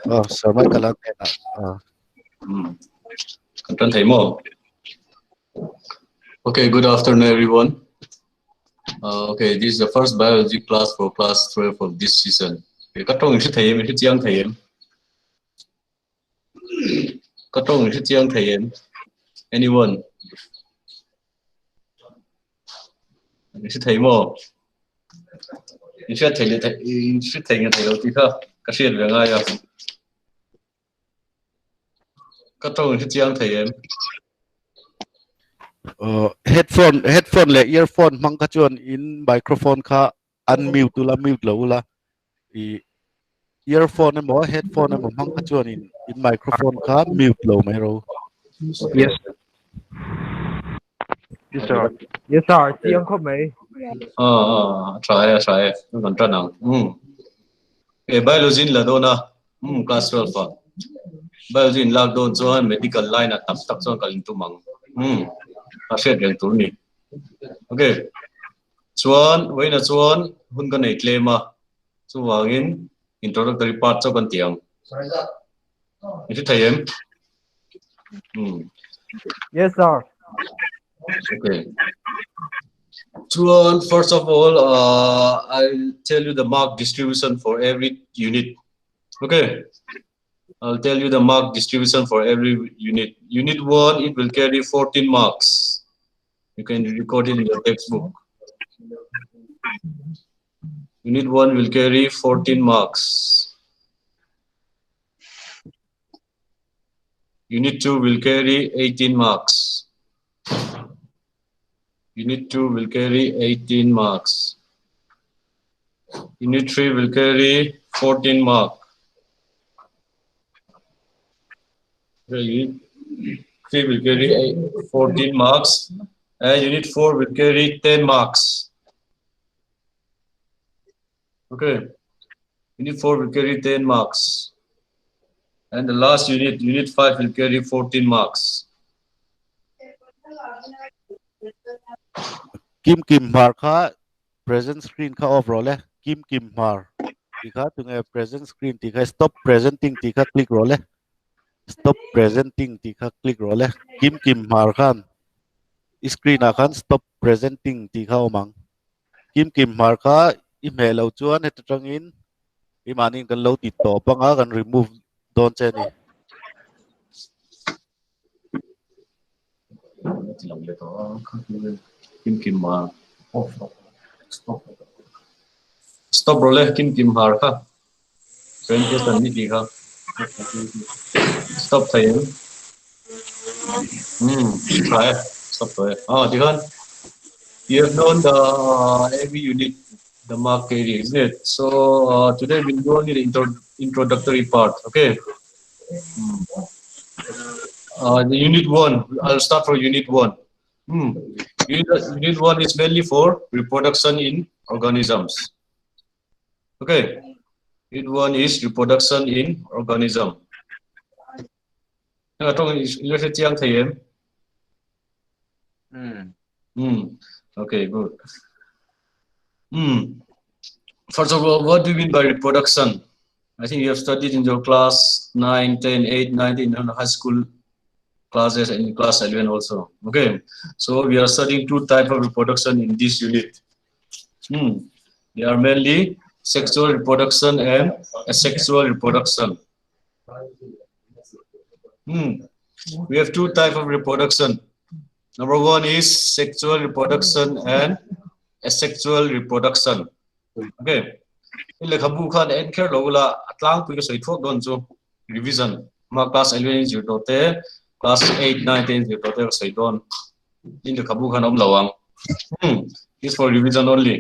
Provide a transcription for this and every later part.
Oh, Sir Michael ang hnenah. Ah. Kan tan thei maw? Okay, good afternoon everyone. Uh, okay, this is the first biology class for class 12 of this season. Okay, ka tawng hri thei em, hri chiang thei em? Ka tawng hri chiang thei em? Anyone? In hre thei maw? In hriat thei leh thei in hre thei nge thei lo tih kha ka hriat ve ngai a. Ka tawng in hre chiang thei em? Uh, headphone headphone leh earphone hmang kha chuan in microphone kha unmute ula mute lo ula i earphone emaw headphone emaw hmang kha chuan in in microphone kha mute lo mai ro. Yes. Yes sir. Yes sir. Chiang khawp mai. Ah ah tha e tha e kan tan ang. Um. E biology in la dawn a. Um class 12 a. Biology in lak dawn chuan medical line a tak tak chuan kal in tum ang. Um. A hriat reng tur ni. Okay. Chuan vawiinah chuan hun ka nei tlem a, chuvangin introductory part chauh kan ti ang. I hre thei em? Hmm. Yes sir. Okay. Chuan first of all, uh, I'll tell you the mark distribution for every unit. Okay. I'll tell you the mark distribution for every unit. Unit 1, it will carry 14 marks. You can record it in your textbook. Unit 1 will carry 14 marks. Unit 2 will carry 18 marks. Unit 2 will carry 18 marks. Unit 3 will carry 14 mark. Unit 3 will carry 14 marks and unit 4 will carry 10 marks. Okay. Unit 4 will carry 10 marks. And the last unit, unit 5 will carry 14 marks. Kim Kim Hmar kha present screen kha off rawh le. Kim Kim Hmar tih kha tunge present screen tih kha stop presenting tih kha click rawh le. Stop presenting tih kha click rawh le. Kim Kim Hmar khan i screen ah khan stop presenting tih kha awm ang. Kim Kim Hmar kha i hmeh loh chuan heta tangin i mahniin kan lo ti tawp anga kan remove dawn che a ni. Kim Kim Hmar Stop rawh le Kim Kim Hmar kha presentation ni tih kha stop thei em hmm tha e stop tawh e ah tikhan you have known the every unit the mark carry isn't it so uh, today we'll go only the intro introductory part okay hmm. Uh, the unit 1 i'll start from unit 1 hmm. unit, unit 1 is mainly for reproduction in organisms Okay. Unit 1 is reproduction in organism. Nga tong ilo hre chiang thei em? Hmm. Hmm. Okay, good. Hmm. First of all, what do you mean by reproduction? I think you have studied in your class 9, 10, 8, 9 in high school classes and in class 11 also. Okay, so we are studying two type of reproduction in this unit. Hmm. They are mainly sexual reproduction and asexual reproduction. Hmm. We have two type of reproduction. Number one is sexual reproduction and asexual reproduction. Okay. In lehkhabu khan en kher lo ula a tlangpui ka sawi thuak dawn chu revision ma class 11 zir tawh te class 8 9 10 zir tawh te ka sawi dawn in lehkhabu khan awm lo ang hmm this for revision only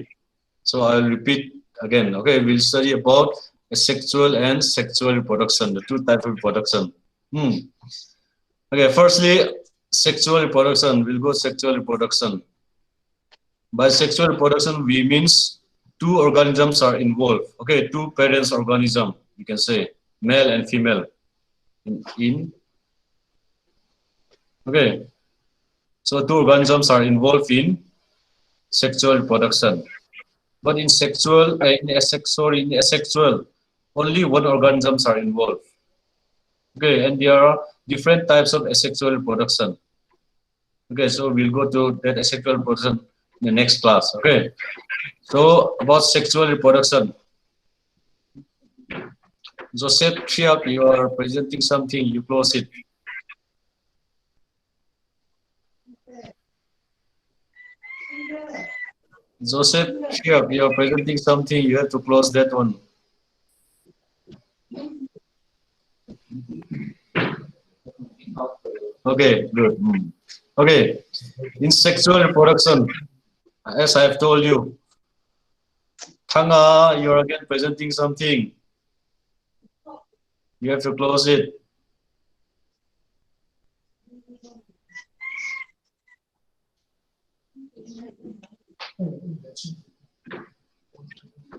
so I will repeat again okay we'll study about asexual and sexual reproduction the two type of reproduction hmm okay firstly sexual reproduction we'll go sexual reproduction By sexual reproduction, we means two organisms are involved. Okay, two parents organism, you can say, male and female. In, in okay, so two organisms are involved in sexual reproduction. But in sexual, uh, in asexual, in asexual, Only one organisms are involved. Okay, and there are different types of asexual reproduction. Okay, so we'll go to that asexual reproduction in the next class. Okay, so about sexual reproduction. Joseph Chiak, you are presenting something, you close it. Joseph Chiak, you are presenting something, you have to close that one. Okay, good. Okay, in sexual reproduction, as I have told you, Thanga, you are again presenting something. You have to close it.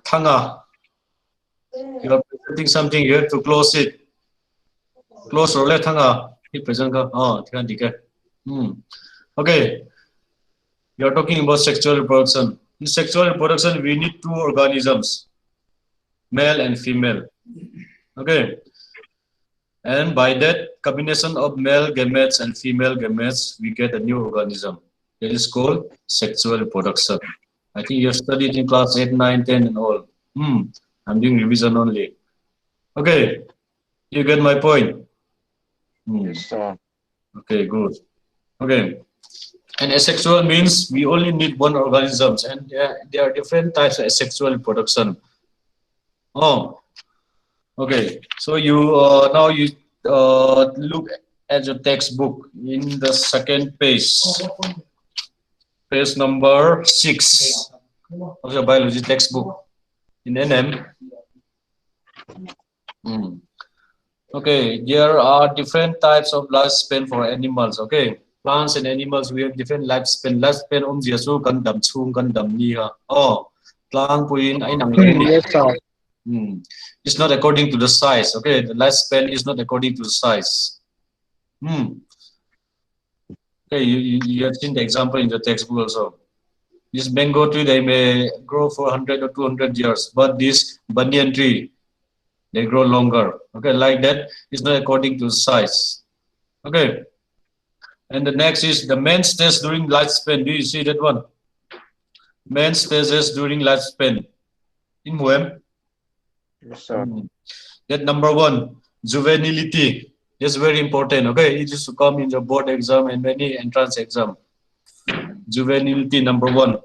Thanga, you are presenting something, you have to close it. Close role Thanga. He present ka. Oh, Okay. You are talking about sexual reproduction. In sexual reproduction, we need two organisms, male and female. Okay. And by that combination of male gametes and female gametes, we get a new organism. That is called sexual reproduction. I think you have studied in class 8, 9, 10 and all. I'm doing revision only. Okay. You get my point? Yes, sir. Okay, good. Okay. And asexual means we only need one organism, and there are different types of asexual reproduction. Oh, okay. So you now you look at your textbook in the second page, page number 6 of your biology textbook in NM. Okay, there are different types of lifespan for animals. Okay. Plants and animals, we have different lifespan. Lifespan zia chu kan dam chung kan dam ni ha. Oh, tlang puin ai nang le ni. Yes, sir. It's not according to the size. Okay, the lifespan is not according to the size. Okay, you have seen the example in the textbook also. This mango tree, they may grow for 100 or 200 years, but this banyan tree, they grow longer. Okay, like that, it's not according to size. Okay. And the next is the main stage during lifespan. Do you see that one? Main stages during lifespan. In Muem? Yes, sir. That number 1, juvenility. That's very important. Okay, it is to come in the board exam and many entrance exam. Juvenility number 1.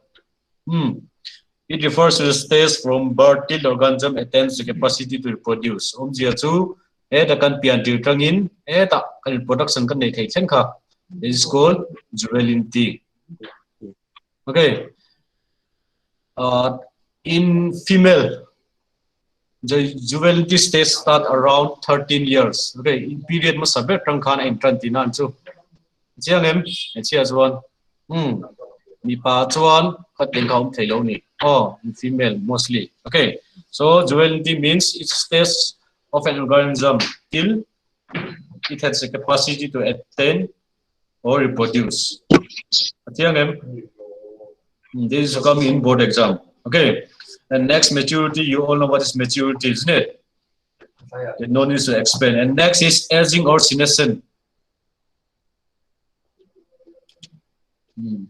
It refers to the stage from birth till the organism attains the capacity to reproduce. Om jia chu, e ta kan pian tir tangin, e ta kan reproduction kan nei thei chen kha. It is called juvenility. Okay. In female, the juvenility stage start around 13 years. Okay, in period must have been khan entrant in anchu. Chiang em, chia chuan. Mi pa chuan khat leng kaum thei lo ni. Oh, in female mostly. Okay. So juvenility means it's stage of an organism till it has the capacity to attain or reproduce. This is coming in board exam. Okay. And next, maturity. You all know what is maturity, isn't it? There's no need to explain. And next is aging or senescence. Okay.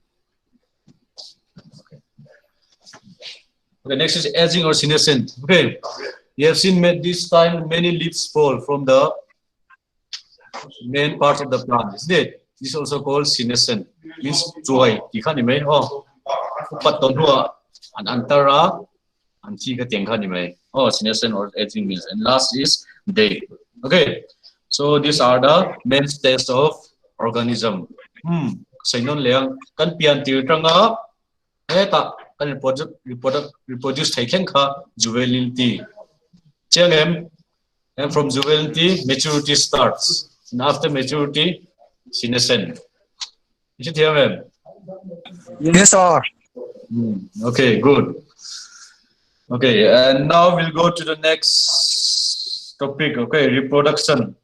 Okay, next is aging or senescence. Okay. You have seen this time many leaves fall from the main part of the plant, isn't it? This is also called senescence. Means joy. Oh, but don't know an antara and Oh, senescence or aging means. And last is day. Okay. So these are the main stages of organism. Sainon leang kan pian tir tanga eta kan reproduce thei thleng kha juvenility. Chiang em, and from juvenility maturity starts. And after maturity, senescence. Is it here, ma'am? Yes, sir. Okay, good. Okay, and now we'll go to the next topic. Okay, reproduction.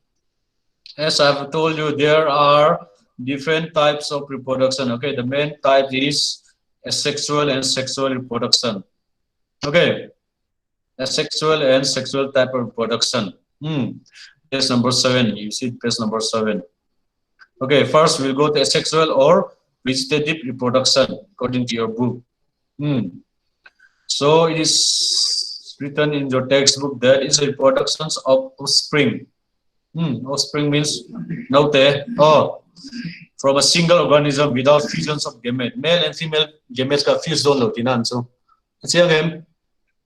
As I've told you, there are different types of reproduction. Okay, the main type is asexual and sexual reproduction. Okay. Asexual and sexual type of reproduction. Hmm. Page number 7. You see page number 7. Okay, first we'll go to asexual or vegetative reproduction according to your book. Hmm. So it is written in your textbook that is reproductions of offspring. Hmm. Offspring means note oh from a single organism without fusions of gamete. Male and female gametes ka fuse don lo tinan so. Chiang em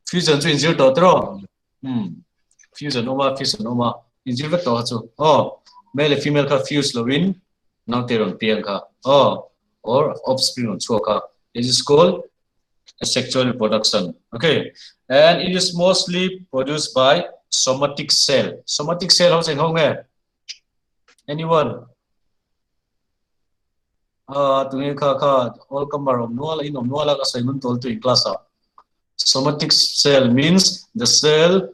fusion chu inzir tawh tiraw? Hmm. Fusion awm a, fusion awm a, inzir vek tawh kha chu. Aw, male leh female kha fuse lovin naute rawn piang kha. Aw, or offspring rawn chhuak kha. This is called asexual reproduction. Okay. And it is mostly produced by somatic cell. Somatic cell ho cheng ho nge? Anyone? Ah, tunge kha kha all comer om nual in om nual a ka sawi ngun tawl tu in class ah. Somatic cell means the cell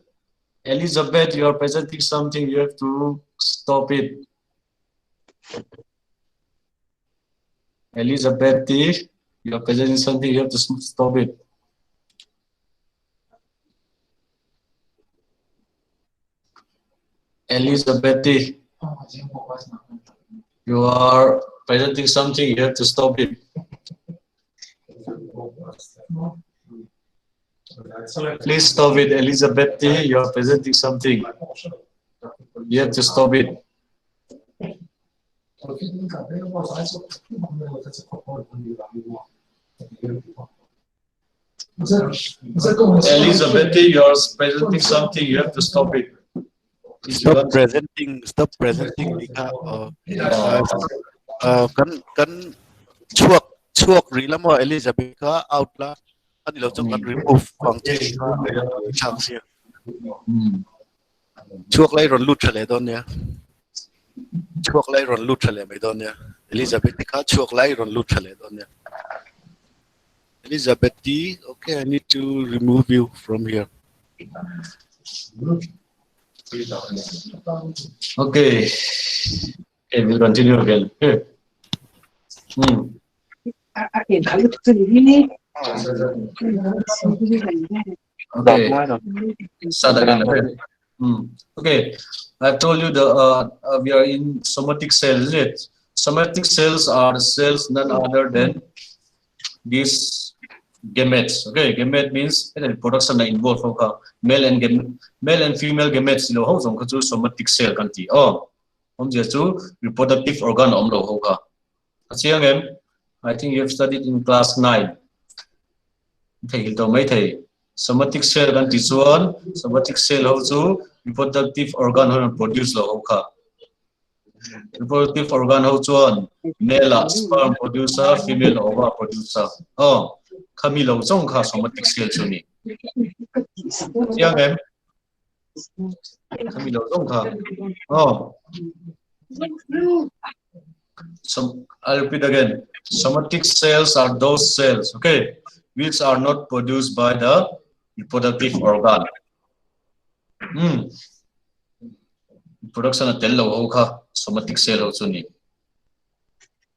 Elizabeth you are presenting something you have to stop it. Elizabeth you are presenting something you have to stop it. Elizabeth, you are presenting something, you have to stop it. Please stop it, Elizabeth. You are presenting something. You have to stop it. Elizabeth, you are presenting something, you have to stop it. Stop presenting, stop presenting tih kha aw kan kan chhuak chhuak rih la maw Elizabeth kha out la ani lo chuan kan remove vang che kha thlak sia. Chhuak lai rawn lut tha leh dawn nia. Chhuak lai rawn lut tha leh mai dawn nia. Elizabeth kha chhuak lai rawn lut tha leh dawn nia. Elizabeth T, okay, I need to remove you from here. Okay. Okay, we'll continue again. Okay. Hmm. Okay. Start again. Okay. Hmm. Okay. I've told you the uh, uh, we are in somatic cells, isn't it? Somatic cells are cells none other than these gametes. Okay, gamete means reproduction na involve ho kha male and gam male and female gametes lo ho zong kha chu somatic cell kan ti. Oh, om je chu reproductive organ om lo ho kha. A chiang em? I think you have studied in class 9. Thei to mai thei. Somatic cell kan ti chuan somatic cell ho chu reproductive organ ho produce lo ho kha. Reproductive organ ho chuan male ah sperm produce a, female ova produce a. Aw, khami lo zawng kha somatic cell chu ni. Chiang em? Khami lo zawng kha. Aw. So I'll repeat again. Somatic cells are those cells, okay, which are not produced by the reproductive organ. Hmm. Production a tel lo ho kha somatic cell ho chu ni.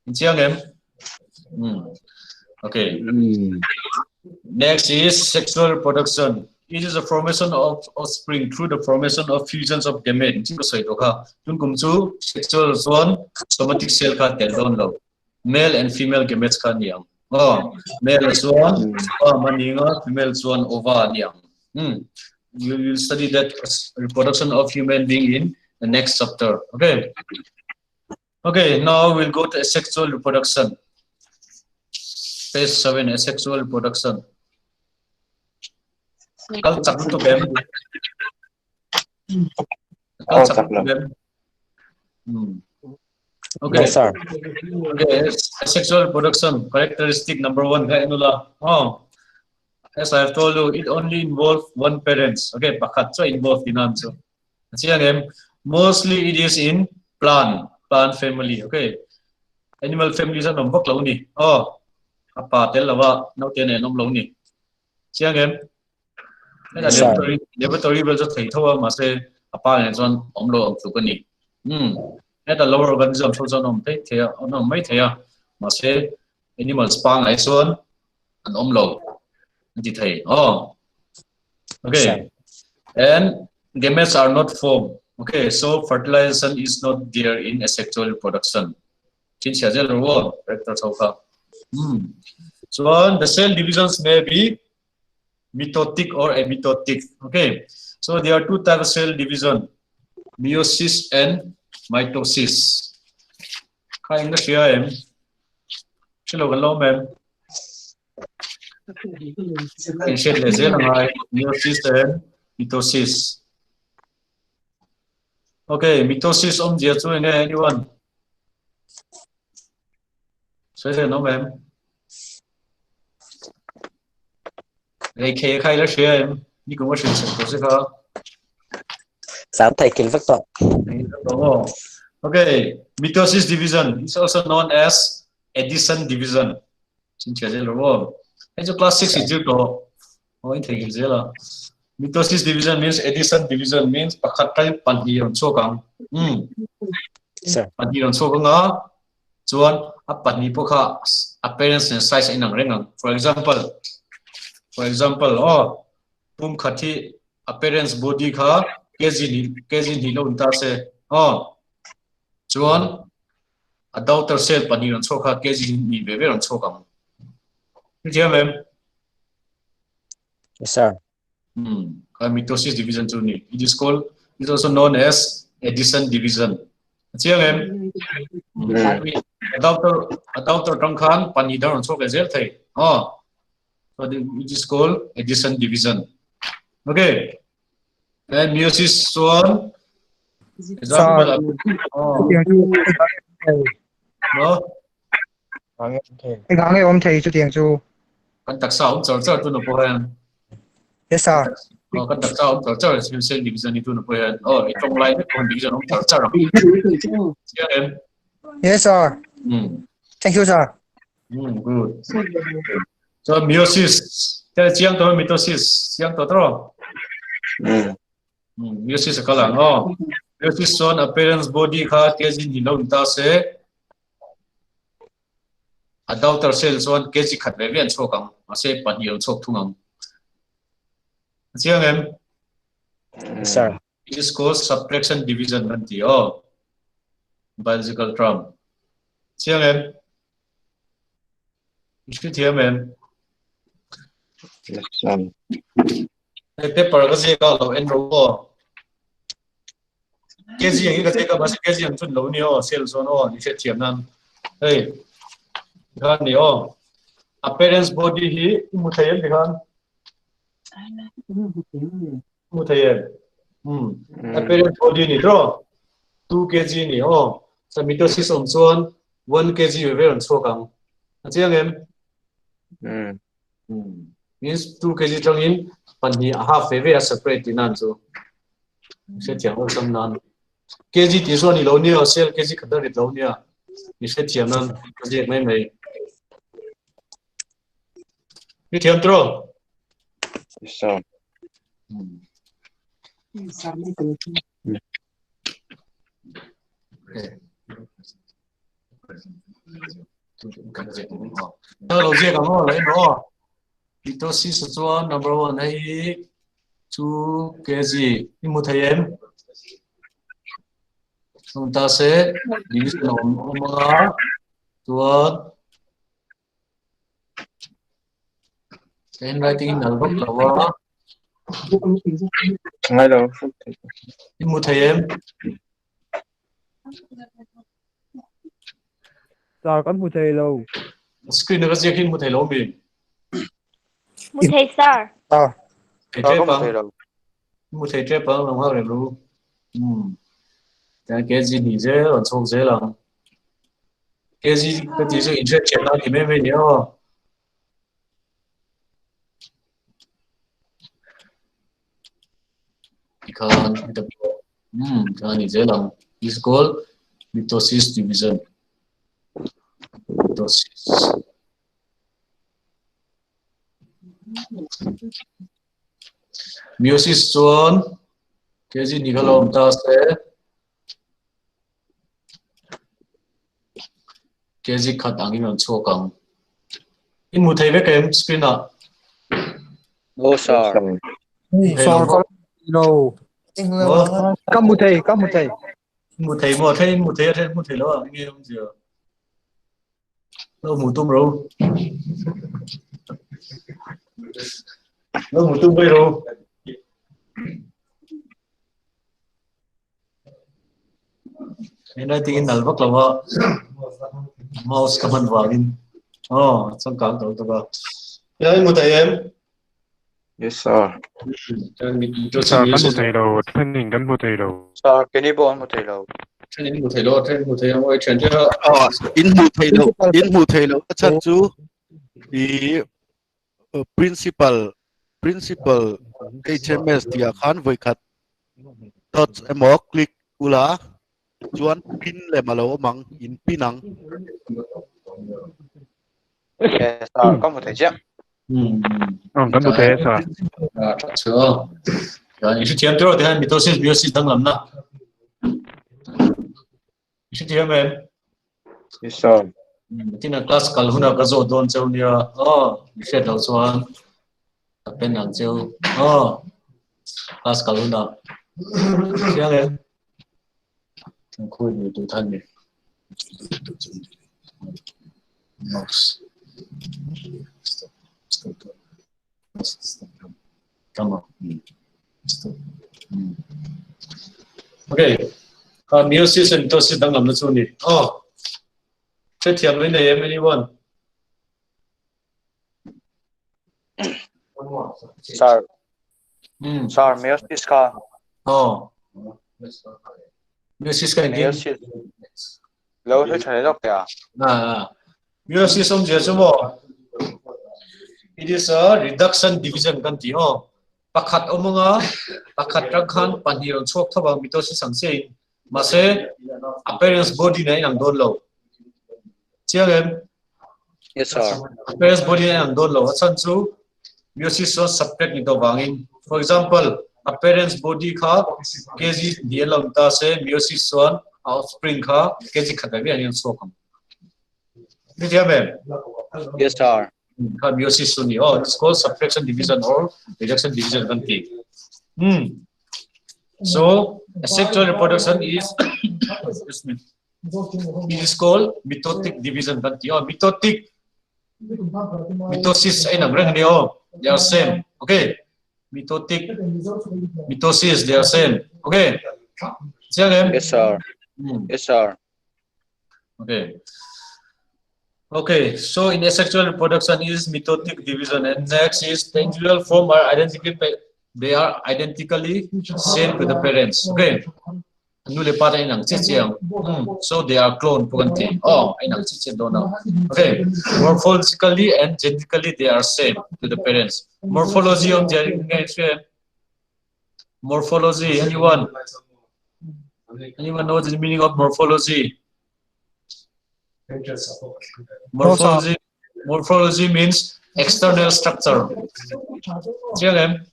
In chiang em? Hmm. Okay. Hmm. Next is sexual reproduction. It is a formation of offspring through the formation of fusions of gamete. Chi ka soi to kha. Tun kum chu sexual chuan somatic cell kha tel dawn lo. Male and female gametes kha ni ang. Oh, male chuan sperm ani nga, female chuan ova ani ang. Hmm. You will study that reproduction of human being in the next chapter. Okay. Okay, now we'll go to asexual reproduction. Page 7, asexual reproduction. Kal chak lutuk em? Kal chak lutuk em? Hmm. Okay. No, sir. Okay, asexual reproduction characteristic number 1 kha enula. Oh. As I have told you, it only involves one parents. Okay, pakhat chu involve tinan chu. Chiang em? Mostly it is in plant, plant family. Okay. Animal family chuan awm vak lo ni. Aw, a pa tel lova naute nen awm lo ni. Chiang em? Heta laboratory, laboratory vel chu thei tho a, mahse a pa nen chuan awm lo ang tluk a ni. Hmm. Heta lower organism tho chuan awm thei thei a, an awm mai thei a, mahse animals pangngai chuan an awm lo an ti thei. Aw. Okay. And gametes are not formed. Okay, so fertilization is not there in asexual reproduction. Chin sia zel ro character chho kha. Chuan the cell divisions may be mitotic or amitotic. Okay, so there are two types of cell division, meiosis and mitosis. Kha eng na hria em? Hrelo kan lo mem. In hriat leh zel angai meiosis and mitosis. Okay, mitosis awmzia chu enge anyone? Sawi sawi an awm em? Rei khei kha ila hria em? Ni kum a hrilh chhawk tawh che kha. Sam thei kil vek tawh. Okay, mitosis division is also known as addition division. Chin thia zel ro. Hei chu class 6 i zir tawh. Oh, in thei kil zel a. Mitosis division means addition division means pakhat kai pahnih rawn chhuak ang. Sir. Pahnih rawn chhuak anga chuan a pahnih pawh kha appearance and size a inang reng ang. For example, for example, oh, pum khat hi appearance body kha kg ni kg hnih lo in ta se. Oh, chuan a daughter cell pahnih rawn chhuak kha kg hnih ve ve rawn chhuak ang. Ni thiam em? Yes, sir. Kha mitosis division chu ni. It is called, it is also known as addition division. Chiang em? Adulter, adulter tang khan pani dar on chok zel thei. Oh. So it is called addition division. Okay. And meiosis chuan example. Oh. No. Eng ang nge awm thei chutiang chu? Kan taksa awm char char tuna pawh hian. Yes sir. Oh, kan taksa awm char char cell cell division ni tuna pawh hian. Oh, i tawng lai vek pawh division awm char char ang. Chiang em? Yes sir. Thank you sir. Good. So meiosis, te chiang to mitosis, chiang to tro. Meiosis a kal ang aw. Meiosis chuan appearance body kha kg ni lo ni ta se a daughter cell chuan kg khat ve ve an chhuak ang mahse pahnih an chhuak thung ang. A chiang em? Yes, sir. It is called subtraction division kan ti aw. Biological term. Chiang em? I hre thiam em? Yes, sir. Hei paper ka ziak a lo en ro aw. KG ang hi ka ziak a mahse KG ang chun lo ni aw sales chuan aw ni hriat thiam nan. Hei tikhan ni aw. Appearance body hi i hmu thei em tikhan? Hmu thei em? Appearance body ni tro 2 kg ni aw. Sa mitosis awm chuan 1 kg ve ve rawn chhuak ang. A chiang em? Means 2 kg tangin pahnih a half ve ve a separate tih nan chu. Hrethiam awlsam nan. Kg tih chu a ni lo nia, cell kg khat a rit lo nia. Ni hrethiam nan ka ziak mai mai. Ni thiam tro? Yes, sir. Lo ziak ang aw, lo en rawh aw. Mitosis chuan number 1 hei hi 2 kg i hmu thei em? Chung ta se division a awm awm anga chuan handwriting in nal vak lo a. Ngai lo. I hmu thei em? Sir kan hmu thei lo. Screen a ka ziak hi hmu thei lo mi? Hmu thei sir. Ah. Thei tep ang. Hmu thei tep ang lo nghak reng ru. Tian KG ni zel an chhawk zel ang. KG ka ti chu inhriat thiam nan ti mai mai ni aw. Tikhan tikhan ni zel ang. Is called mitosis division. Mitosis. Meiosis chuan kg ni kha lo awm ta se kg khat angin an chhuak ang. In hmu thei vek em screen ah? No sir. Sir. Lo. Ka mu thei, ka mu thei. Mu thei mo, then mu thei, then mu thei lo a nge om zia. Lo mu tum ro. Lo mu tum bai ro. Handwriting in nal vak lo a. Mouse ka hman vangin. Oh, changkang to to ba. Ya mu thei em? Yes, sir. Sir, kan hmu thei lo, thenin kan hmu thei lo. Sir, keini pawh an hmu thei lo. Thenin hmu thei lo, then hmu thei emaw i thian te kha. Aw, in hmu thei lo, in hmu thei lo. A chhan chu i principal principal HMS tia khan voikhat touch emaw click ula chuan pin lem alo awm ang, in pin ang. Yes, sir, ka hmu thei chiah. Kan hmu thei sir. Tha chu. I hrethiam tiraw te hian mitosis meiosis danglam na. I hrethiam em? Yes, sir. Tina class kal huna ka zawh dawn cheu nia. Aw, i hriat loh chuan ka pen ang cheu. Aw, class kal huna. Chiang em? Khawi ni tu than ni. Mouse. Stop. Stop. Stop. Come on. Stop. Okay. Meiosis and mitosis danglam na chu ni. Oh. Hrethiam mai nei em anyone? Sir. Sir, meiosis kha. Oh. Meiosis ka engtin? Meiosis. Lo hre tha leh lawk teh a. Ah. Meiosis awmzia chu maw? It is a reduction division kan ti aw. Pakhat awm anga pakhat tang khan pahnih rawn chhuak tho ang mitosis ang chiah in. Mahse appearance body nen a inang dawn lo. Chiang em? Yes sir. Appearance body nen a inang dawn lo. A chhan chu meiosis chuan subtract ni tawh vangin. For example, appearance body kha kg hnih a lo ni ta se meiosis chuan a offspring kha kg khat ve ve an chhuak ang. Ni thiam em? Yes sir. Kha meiosis chu ni. Oh, it's called subtraction division or reduction division kan ti. So, asexual reproduction is excuse me. It is called mitotic division kan ti. Oh, mitotic mitosis a inang reng a ni aw. They are same. Okay. Mitotic mitosis they are same. Okay. Chiang em? Yes sir. Yes sir. Okay. Okay, so in asexual reproduction is mitotic division, and next is the individual form are identically they are identically same to the parents. Okay. Nu le pa te inang che chiang. So they are clone po kan ti. Oh, inang che che don Okay. Morphologically and genetically they are same to the parents. Morphology om jari ngai che. Morphology, anyone? Anyone knows the meaning of morphology? Morphology, morphology means external structure. Chiang em?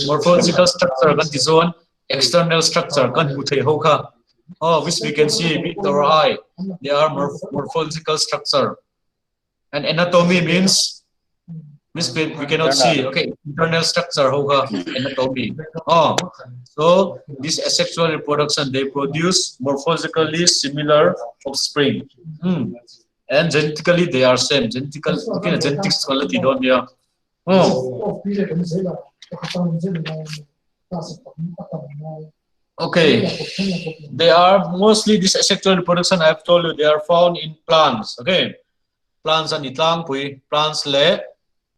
Morphological structure kan ti chuan external structure kan hmu thei ho kha. Oh, which we can see with our eye. They are morphological structure. And anatomy means which we cannot see. Okay, internal structure ho kha anatomy. Oh, so this asexual reproduction, they produce morphologically similar offspring. And genetically they are same. Genetical, okay, genetics quality don't yeah. Oh. Okay, they are mostly this asexual reproduction I have told you they are found in plants. Okay, plants an itlang pui plants le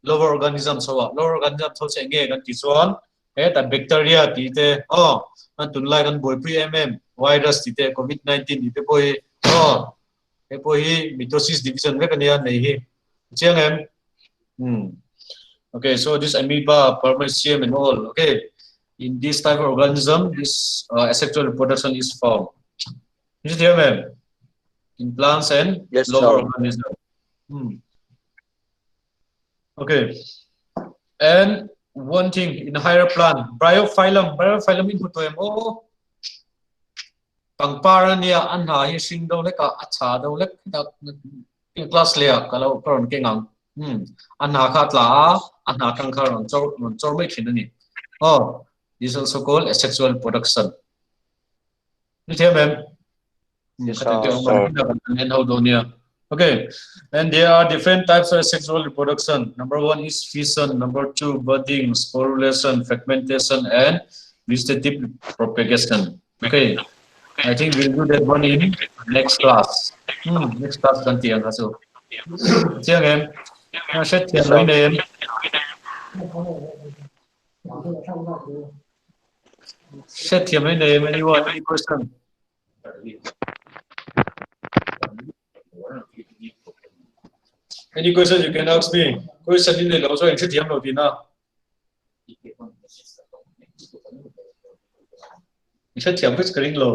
lower organism so lower organism so che nge kan ti chuan he ta bacteria ti te oh kan tun lai kan boi pui em em virus ti te covid-19 ti te poi oh he poi hi mitosis division vek ania nei hi chiang em. Okay, so this amoeba, paramecium and all, okay. In this type of organism, this asexual reproduction is found. Is it here, ma'am? In plants and Yes, lower sir. organism. Okay. And one thing in higher plant, bryophyllum, bryophyllum in hutoem, oh, pangpar ania an ha hi hring do lek a a cha do lek in class le a ka lo ka rawn keng ang. An ha kha tla a, a hna tang kha rawn chawr rawn chawr mai thin a ni. Aw, This is also called asexual reproduction. Ni thiam em? Yes, sir. Okay, and there are different types of sexual reproduction. Number one is fission, number two, budding, sporulation, fragmentation, and vegetative propagation. Okay, I think we'll do that one in next class. Next class kan tiang ha chu. Chiang em? Na set thiam loi nei em? Set thiam loi nei em? Anyone? Any question? Any question you can ask me. Question in nei lo chuan in hrethiam lo tihna. I hrethiam vek ka ring lo.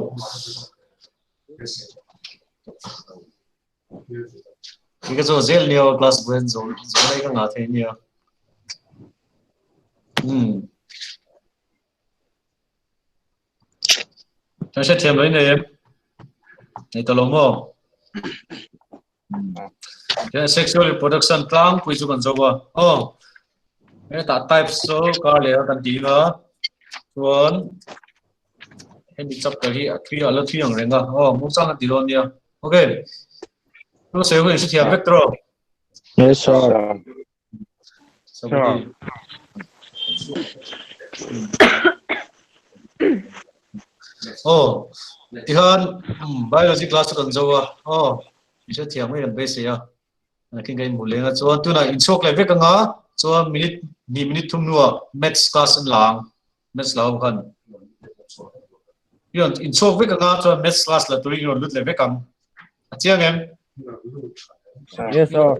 Ni ka zo zel nia class buan zo zo lai ka nga thei nia. Kan hrethiam lo in nei em? Nei ta lo maw? Sexual reproduction tlangpui chu kan zo a. Aw. Hetah types chu kar leh a kan ti a. Chuan hemi chapter hi a thui a la thui ang reng a. Aw, muangchang kan ti dawn nia. Okay. Chu sawi hun in hrethiam vek tawh. Yes, sir. Somebody. Oh, tihan biology class chu kan zo a. Oh, in hrethiam ngei kan beisei a. Nakin ka inhmu leng a chuan tunah inchhuak leh vek anga chuan minute hnih minute thum hnuah maths class an la ang. Maths la ho khan. Hian inchhuak vek anga chuan maths class la turin i rawn lut leh vek ang. A chiang em? Yes, sir.